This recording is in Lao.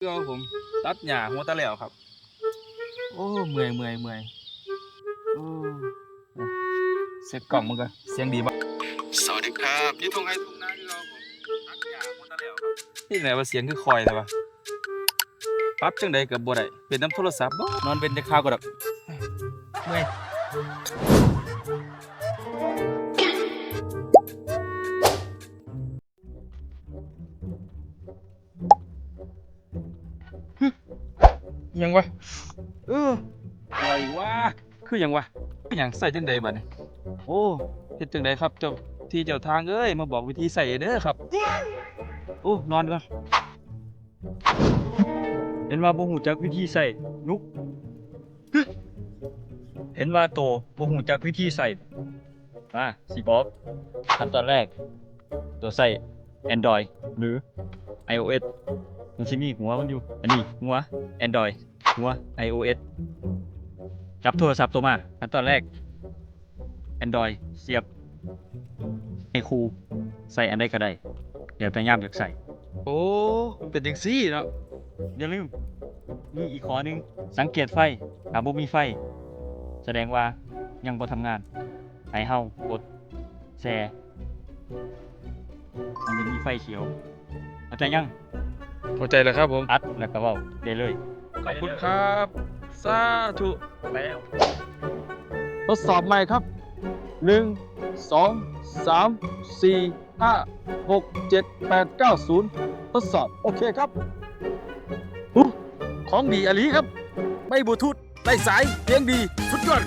ຄືເກົ່າ ຜົມຕັດຫຍ້າຫົວຕາແລ້ວຄັບ. ໂອ້ ເມື່ອຍ ເມື່ອຍ ເມື່ອຍ. ໂອ້ ເຊັກກ້ອງເບິ່ງກ່ອນ ສຽງດີບໍ່? ສະຫວັດດີຄັບ ຢູ່ທົ່ງໄຮ່ທົ່ງນາຄືເກົ່າ ຜົມຕັດຫຍ້າຫົວຕາແລ້ວຄັບ. ເຮັດຈັ່ງໃດວ່າສຽງຄືຄ່ອຍແທ້ວະ? ປັບຈັ່ງໃດກໍບໍ່ໄດ້ ເປັນນຳໂທລະສັບບໍ? ນອນເວັນຈັກຄາວກໍດອກ ເມື່ອຍ. ຫຍັງວະ? ເອີ ອາຍວະ ຄືຫຍັງວະ? ຫຍັງ ໃຊ້ຈັ່ງໃດບາດນີ້? ໂອ້ ເຮັດຈັ່ງໃດຄັບ ເຈົ້າທີ່ເຈົ້າທາງເອີຍ ມາບອກວິທີໃຊ້ເດີຄັບ. ໂອ້ ນອນກ່ອນ. ເຫັນວ່າບໍ່ຮູ້ຈັກວິທີໃຊ້ ລຸກ. ເຫັນວ່າໂຕບໍ່ຮູ້ຈັກວິທີໃຊ້. ມາ ຊິບອກ. ຂັ້ນຕອນແລກ ໂຕໃຊ້ Android ຫຼື iOS ມັນຊິມີຫົວມັນຢູ່. ອັນນີ້ຫົວ Android ຫົວ iOS. ຈັບໂທລະສັບໂຕມາ. ຂັ້ນຕອນແລກ Android ສຽບໄມໂຄຣ ໃຊ້ອັນໃດກໍໄດ້ ແລ້ວແຕ່ຍາມຢາກໃຊ້. ໂອ້ ມັນເປັນຈັ່ງຊີ້ເນາະ. ຢ່າລືມ ມີອີກຂໍ້ໜຶ່ງ ສັງເກດໄຟ ຖ້າບໍ່ມີໄຟ ສະແດງວ່າຍັງບໍ່ທຳງານ. ໃຫ້ເຮົາກົດແຊ ໃຫ້ມັນມີໄຟຂຽວ. ເຂົ້າໃຈຍັງ? ເຂົ້າໃຈແລ້ວຄັບຜົມ. ອັດແລ້ວກໍເວົ້າໄດ້ເລີຍ. ຂອບຄຸນຄັບ. ສາທຸ. ແລ້ວ ທົດສອບໃໝ່ຄັບ. ໜຶ່ງ ສອງ ສາມ ສີ່ ຫ້າ ຫົກ ເຈັດ ແປດ ເກົ້າ ສູນ. ທົດສອບ. ໂອເຄຄັບ. ຫູ ຂອງດີອີ່ຫຼີຄັບ. ໄມບລູທູດ ໄຮ້ສາຍ ສຽງດີ ສຸດຍອດ.